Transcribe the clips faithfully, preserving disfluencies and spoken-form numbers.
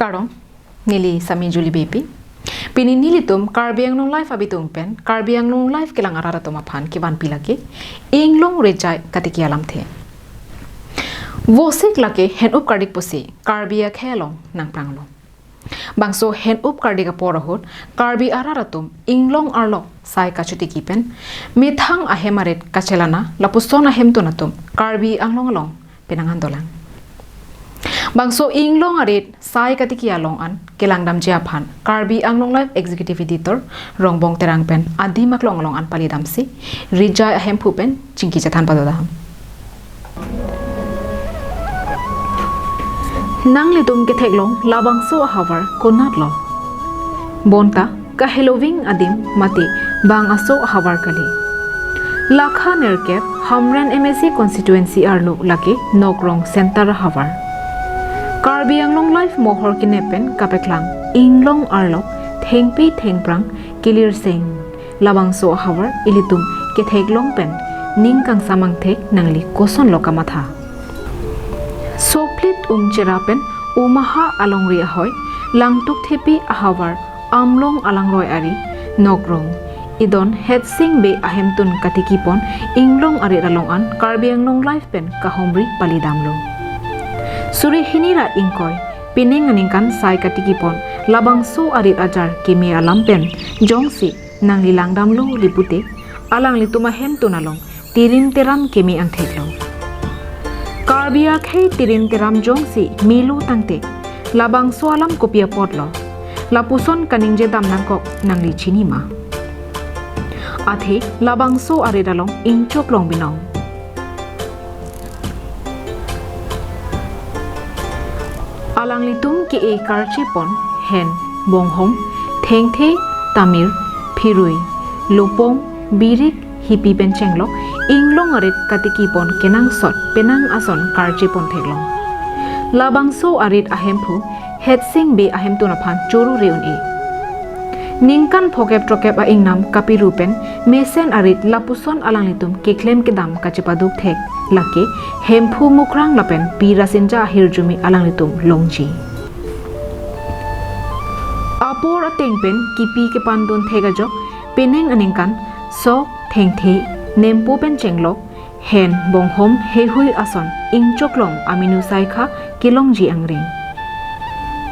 Kardom, neli Sami Julie Beypi. Pini nelitum Karbi Anglong Live abitung pen Karbi Anglong Live kelang arat atum aphan kevanpi lake Inglong Rijai katiki alamthe. Vosik lake hen-up kardik pusi Karbi akhei along nangpranglo. Bangso hen-up kardik apor ahut Karbi arat atum inglong arlo sai kachotiki pen methang ahem arit kachelana lapuson ahemtun atum Karbi Anglong along penang an dolang. Bangso inglong arit sai katiki along an kelangdamji aphan Karbi Anglong Live Executive Editor Rongbong Terang pen adim aklong along an palidamsi Rijai ahemphu pen chingki chethan padodam. Nanglitum ketheklong labangso ahavar konatlo? Bonta kaheloving adim mate bang aso ahavar kali. Lakha nerkep Hamren M A C constituency arlo lake Nokrong Center ahavar. Karbi Anglong Live mohor kenep pen kapeklang inglong arlo thengpi thengphrang kelirseng. Labangso ahavar ilitum ketheklong pen ning kangsam angthek nangli kosonlo kamatha. Soplit umchera pen umaha alongri ahoi Langtuk Thepi ahavar Amlong alangroi ari Nokrong idon Hetsing Bey ahemtun katikipon inglong arit along an Karbi Anglong Live pen kahomri palidamlo. Suri hini ra ingkoi pining aningkan sai katikipon labangso arit ajar keme alam pen jongsi nangli langdamlo lipute alanglitum ahemtun along tirim teram keme angtheklo. Karbi akhei tirim teram jongsi melo tangte labangso alam kopi apotlo? Lapuson kaningje dam nangkok nangli chini ma? Athe labangso arit along ingchoklong binong. Alanglitum ke-e karchepon hen, bonghom, thengthe, tamir, phirui, lopong, birik, hipi pen chenglok inglong arit katikipon kenangsot penang ason karchepon theklong. Labangso arit ahemphu Hetsing Bey ahemtun aphan choro re un-e. Ningkan phokep trokep aingnam kapiru pen mesen arit lapuson alanglitum keklem kedam kachepaduk thek lake Hemphu Mukrang lapen Pi Rasinja ahirjume alanglitum longji. Apor ateng pen kipi kepandun thek ajok pining aningkan sok, thengthe, nempo pen chenglok hen, bonghom, heihui ason ingchoklong aminu saikha kelongji angring.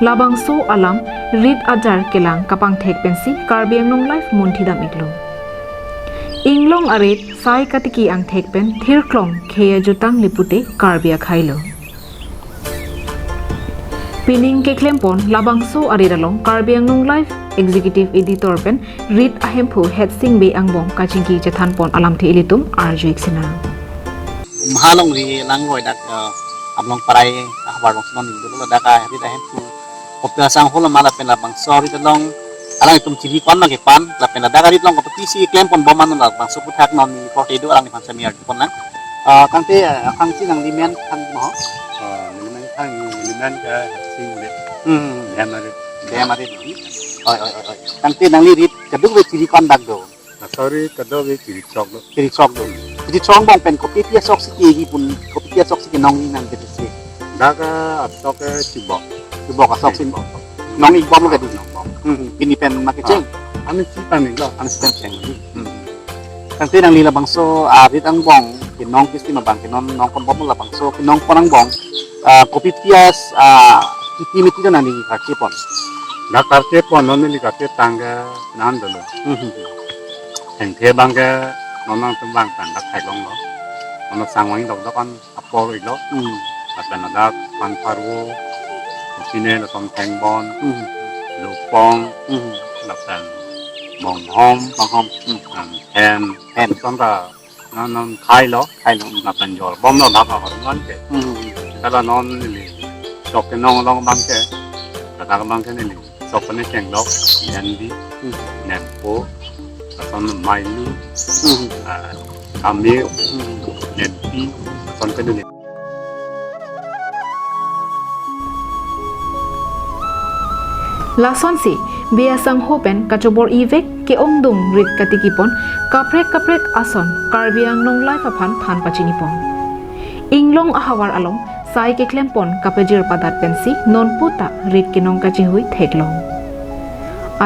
Labangso alam rit ajar kelang kapangthek pensi Karbi Anglong Live munthi dam iklo. Inglong arit sai katiki angthek pen thirklong khei ajutang lipute Karbi akhailo. Pining keklempon labangso arit along Karbi Anglong Live Executive Editor pen rit ahemphu Hetsing Bey angbong kachingki chethanpon alamthe ilitum arju-ik sinang. Mahalongri langroi dak, eh, Amlong Parai ahavar along si non ning dolo, dak arit ahemphu kopi asangho lo ma lapen labangso arit along alangtum chiri kon ma kepan lapen ladak arit along kopisi klempon bom ma non labangso aputhak non ni korte do alangliphan semi arjupon lang. Ah, tangte, ah, akhang si nangli men than mo? Ah, neli men than, neli men ke Hetsing Bey. Hmm. Dem arit. Dem arit. Oi, oi, oi, oi. Tangte nangli rit kadokave chiri kon dak do? Ah, sorry, kadokave chiri chok do. Chiri chok do. Chiri chok angbong pen kopi pi asok si kegi pun, kopi pi asok si kenong nangji si? Dak asok ke chibok. Chibok asok si. Chibok. Nong-ik bom ke di? Nong-ik bom. Hmm, hmm. Pini pen ma kecheng? Ah, amen si pen lo. Amen si pen cheng. Hmm. Tangte nangli labangso, ah, rit angbong kenong pisi ma bang kenong nongpon bom labangso kenongpon angbong, ah, kopi pi as, ah, kiti miti do nangli karchepon? Dak karchepon non neli karche tang ke nan dolo. Hmm, hmm, hmm. Thengthe abang ke non nangtum vang tang dak theklonglo. Non sang vang dokdok an apor iklo. Hmm. Lapen ladak pan pharvo, sine lason thengbon, hmm, lopong, hmm, lapen bonghom, bonghom, hmm, lapen hen, hen, son ta non non thailo, thailo, lapen jor bomlo dak ahor non ke. Hmm. Hala non neli sok kenong along abang ke, ladak abang ke neli sok pen chenglok, nendi, hmm, nempo, lason mailu, hmm, ah, amir, hmm, nempi, lason pen neli. Lasonsi Bey asangho pen kachobor-ivek ke-ongdung rit katikipon kaprek kaprek ason Karbi Anglong Live aphan than pachinipon. Inglong ahavar along sai keklempon kapajir padat pensi nonpu ta rit kenong kachihui theklong.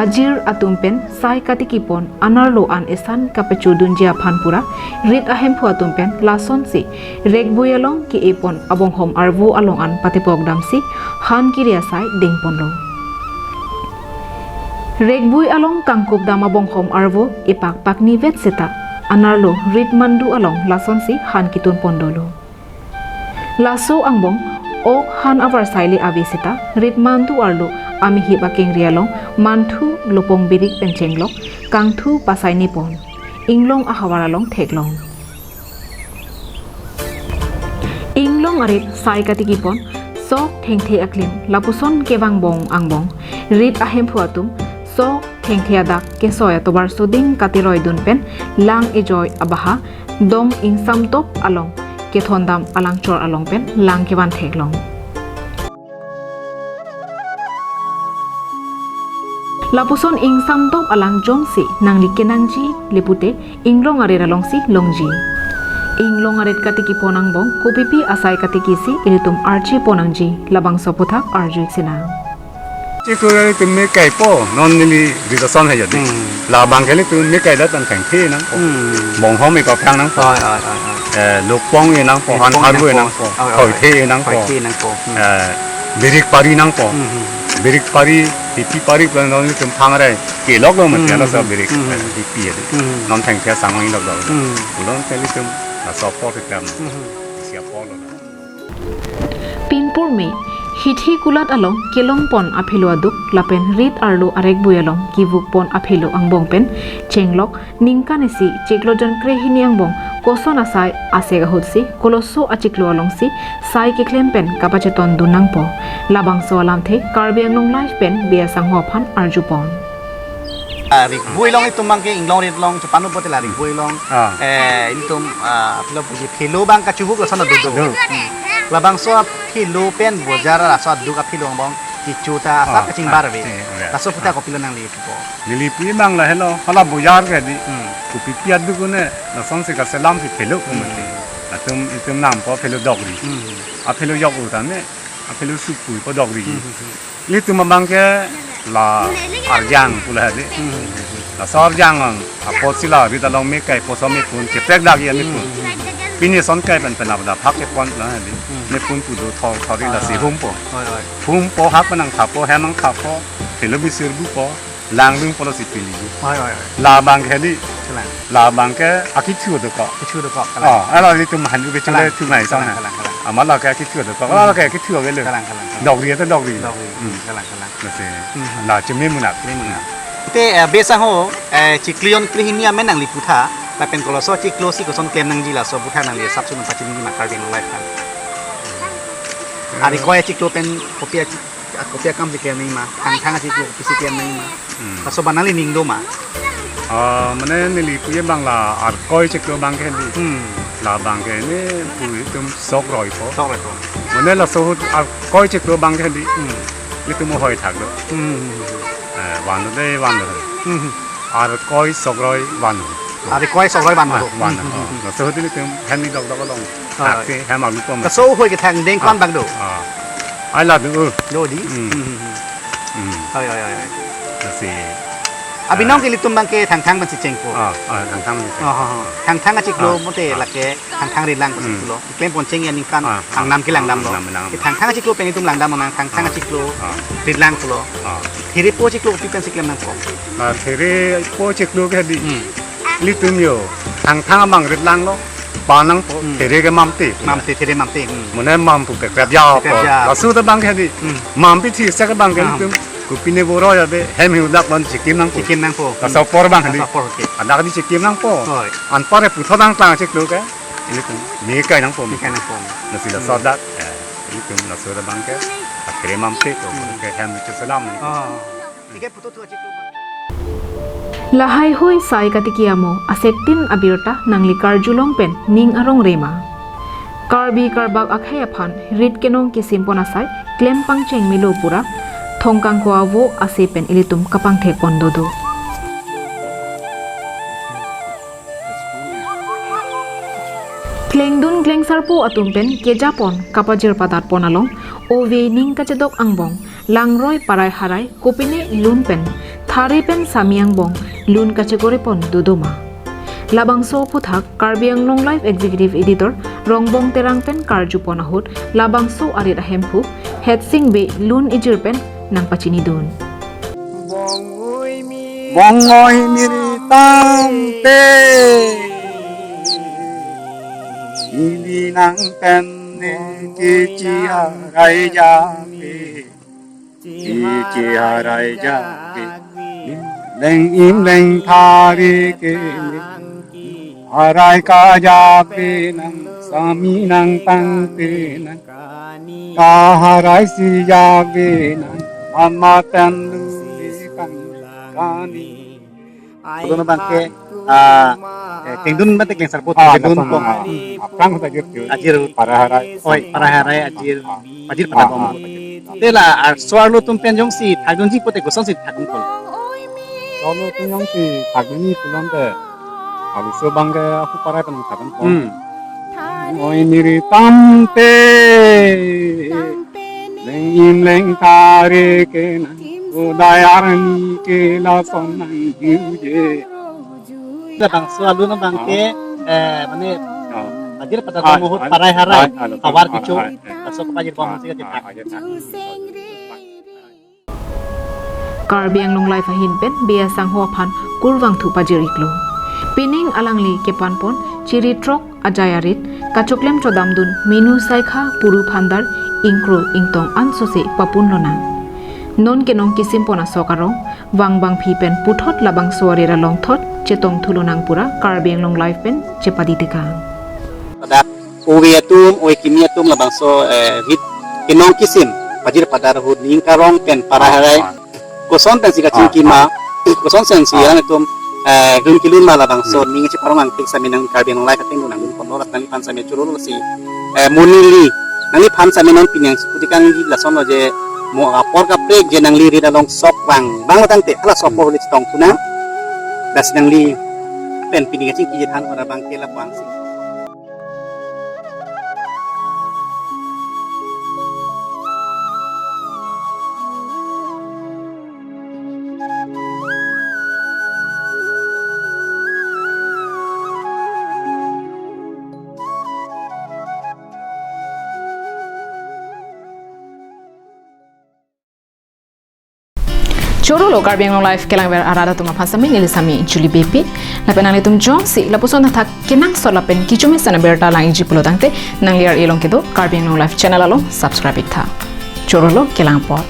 Ajir atum pen sai katikipon anerlo an esan kapachudunji aphan pura rit ahemphu atum pen lasonsi Rekbui along ke-epon abonghom arvo along an patepok damsi han kiri asai dengponlo. Rekbui along kangkup dam abonghom arvo epak pakni vet seta anerlo rit mandu along lasonsi han kitunpon dolo. Laso angbong ok han avarsai le ave seta rit mandu arlo amihip akengri along manthu lopong birik pen chenglok kangthu pasai nepon inglong ahavar along theklong. Inglong arit sai katikipon sok thengthe aklim lapuson kevangbong angbong rit ahemphu atum sok thengthe adak kesoi atovar soding kateroi dun pen lang ejoi abaha dong ingsamtop along kethondam alangchor along pen lang kevan theklong. Lapuson ingsamtop alang jongsi nangli kenangji le pute inglong arit alongsi longji. Inglong arit katikipon angbong kopipi asai katikisi ilitum archipon nangji labangso aputhak arju-ik sinang. Chiklo ilitum me kaipo, non neli rit ason hai jadi. Hmm. Labang ke ilitum me kai dat an thengthe nangpo. Hmm. Bonghom epaphrang nangpo. Oi, oi, oi, oi. Eh, lopong e nangpo, eh, han lopong arvo e nangpo. Nangpo. Oi, oi. Thoithe e nangpo. Thoithe e nangpo. Hmm. Eh, birik pari nangpo. Hmm, hmm. Birik pari, hipi pari pulo non ilitum phangrai. Kelok lo mati, hmm, laso, hmm, birik, hmm, eh, hipi adi. Hmm. Non thengthe asangong ilok lo. Hmm. Pulo non ilitum laso apor keklem. Hmm. Isi apor lo. Pinpur me, hithi kulat along kelongpon aphelo aduk lapen rit arlo arekbui along kivukpon aphelo angbong pen chenglok ningkan isi chiklo jon krehini angbong koson asai asek ahutsi koloso achiklo alongsi sai keklem pen kapachetondun nangpo. Labangso alamthe Karbi Anglong Live pen Bey Asangho aphan arjupon. Ah, Rekbui along itum abangke inglong rit along, chepanu pote la Rekbui along. Ah. Eh, itum, ah, phelo puji phelo abang kachuvuk lason aduk do. Do. Hmm. Labangso phelo pen bojar laso aduk aphelo angbong kecho ta asap, ah, kachingbar, ah, ave. Eh, ave. Laso aputhak, ah, kopilo nangli pupo? Neli pu abang lahelo, hala bojar ke di. Hmm. Kopipi aduk un-e, lasonsi kaselamsi phelo, hmm, kumati. Latum itum nampo phelo dokri. Hmm. Aphelo yok u tame, aphelo supu po dokri. Hmm, hmm, hmm. Ilitum abangke la arjang pu lahai di. Hmm. Laso arjang ang apotsi la rit along me kaipo, so mepun, cheprek dak ya mepun. Hmm. Pini son kai pen pen abda phak kepon lahai di. Hmm. Mepun pu do thor thor ri, ah, lasi humpo. Oi, oi. Humpo, hak pen nangthapo, hem nangthapo, phelo bisir bupo, langdung pulo si pili. Oi, oi, oi. Labang ke di. Kalang. Labang ke akethu dokok. Kethu dokok, kalang. Oh, hala ilitum hanju kecho, kalang, le thu ngai son, kalang, ha. Kalang, kalang. Amat la ke akethu dokok. Hmm. La ke akethu ke le. Kalang, kalang, kalang. Dokri ta dokri. Dokri. Hmm. Kalang, kalang. Lasi. Hmm. La cheme munak. Cheme munak. Te, eh, Bey Asangho, eh, chiklo jon krehini amen nangli putha, lapen koloso chiklo si koson klem nangji laso aputhak nangli asap sunung pachini ma Karbi Anglong Live aphan. Hmm. Arekoi achiklo pen kopi achi-, kopi akam si klem nangji ma, Thangthang achiklo kopisi klem nangji ma. Hmm. Laso abang nangli ning do ma? Ah, mane neli pu abang la Arkoi chiklo abangke di. Hmm. Labangke ne pu itum sok roi po. Sok roi po. Mane laso ahut Arkoi chiklo abangke di. Hmm. Itum hoi thak do. Hmm. Eh, van do de, van do. Hmm. Arkoi sok roi van do. Arkoi sok roi van do. Ah, van do. Hmm, hmm, hmm. Laso ahut itum hem ni dokdok along. Ah. Thak si hem alu po ma. Laso ahoi kethang deng, ah, ko-an bak do? Ah. Ai la do. Do di? Hmm. Hmm, hmm, hmm. Hmm. Oi, oi, oi, oi. Lasi. Abinong, ah, ke ilitum abangke Thangthang pensi chengpo. Ah, ah, Thangthang pensi cheng. Oh, oh, oh. Thangthang achiklo, ah, mote, ah, lake Thangthang ritlang pensi, hmm, pulo. Klempon cheng ya ningkan, ah, ah, angnam kelang damlo. Angnam kelang. Ke Thangthang achiklo pen itum langdam nang, Thangthang, ah, achiklo, ah, ritlang pulo. Ah. Therepo achiklo kopi pensi klem nangpo? Ah, therepo achiklo ke di. Hmm. Ilitum yo, Thangthang abang ritlanglo, pa nangpo, hmm, there ke mamte. Mamte, there mamte, hmm. Mane mam pu kekrep ja po. Kekrep ja. Laso ta abangke di. Hmm. Mam pithi sek abangke, ah, itum, kopine boro ya be, hem hiu dak lon chikim nangpo. Chikim nangpo. Laso apor abang di. Laso apor ke. Adak di chikim nangpo. Oi. Anpar e puthot nangklang chiklo ke. Ilitum, me kai nangpo. Me kai nangpo. Lasi laso, hmm, dak, eh, ilitum laso ta abangke, akhire mamte to, hmm, ke hem cheselam. Ah. Lahaihui sai katiki amo asektin abirta nangli karjulong pen ning arong rema. Karbi karbak akhei aphan rit kenong kesimpon asai klem pangcheng melo pura thongkangko avo ase pen ilitum kapangthek pon dodo. Klengdun kleng Sarpo atum pen kejapon kapajir padatpon along ove ning kachedok angbong langroi parai harai kopine lun pen thari pen sami angbong lun kachekorepon dodoma. Labangso aphuthak Karbi Anglong Live Executive Editor Rongbong Terang pen karjupon ahut labangso arit ahemphu Hetsing Bey lun ijir pen nangpachinidun. Bongoi miri tangte ili nang pen ne kechi harai jabe, kechi harai jabe, leng im leng thari ke ne harai kajabe nang, sami nang tangte nang, kaharai si jabe nang, mama tan luli kang kani. Pulo abangke, ah, eh, kengdun mate kengsarpo, ah, kengdun lason pong. Ah, aphrang ta ajir, ajir parai harai. Oi, parai harai ajir, ah, pajir pada, ah, bom. Ah, pajir. Te la, ah, so-arlo atum pen jongsi thakdunji pote kosonsi thakdun kol? So-arlo atum jongsi thakdunji pulote, arloso abangke aku parai pen thakdun kol. Hmm. Oi miri tangte, leng im leng thari ke nang, kodai arni ke lason nang huje. Labangso alun abangke, eh, mane, ah, pajir pada, ah, bom ahut, ah, parai harai, ah, ah, havar, ah, kecho, ah, ah, laso kapajir bom, ah, si kachethak, ah, ah, ah. Karbi Anglong Live ahin pen Bey asangho aphan kurvangthu pajir-iklo. Pining alangli kepanpon chiri throk ajai arit kachoklem chodamdun menu saikha puru phandar ingkro ingtong ansose papun lonang. Non kenong kisimpon asok arong vangbangphi pen puthot labangso arit along thot chetongthu lonang pura Karbi Anglong Live pen chepadi tekang. Pada ove atum, ove kimi atum labangso, eh, rit kenong kisim pajir padar ahut ning karong pen parai harai, ah, koson pensi kachingki ma, ah, koson sensi, ah, alang atum, eh, dun kelun ma labangso, hmm, ning cheparong angthek sami nang Karbi Anglong Live ateng nangdun ponlo, rat nangliphan sami chorolo si, eh, mo neli nangliphan sami non pining si pudi kangji lasonlo je mo apor kaprek je nangli rit along sok vang, vanglo tangte hala sok, hmm, apor huli chetongthu nang, lasi nangli pen pining kachingki je than ora abangke lapu-an si. Chorolo Karbi Anglong Live kelangver arat atum aphan sami neli sami Julie Beypi. Lapen nanglitum jongsi lapuson athak kenangsot lapen kecho mesen abirta lang-ikji pulo tangte nangli ar-e along kedo Karbi Anglong Live channel along subscribe-iktha. Chorolo, kelang apot.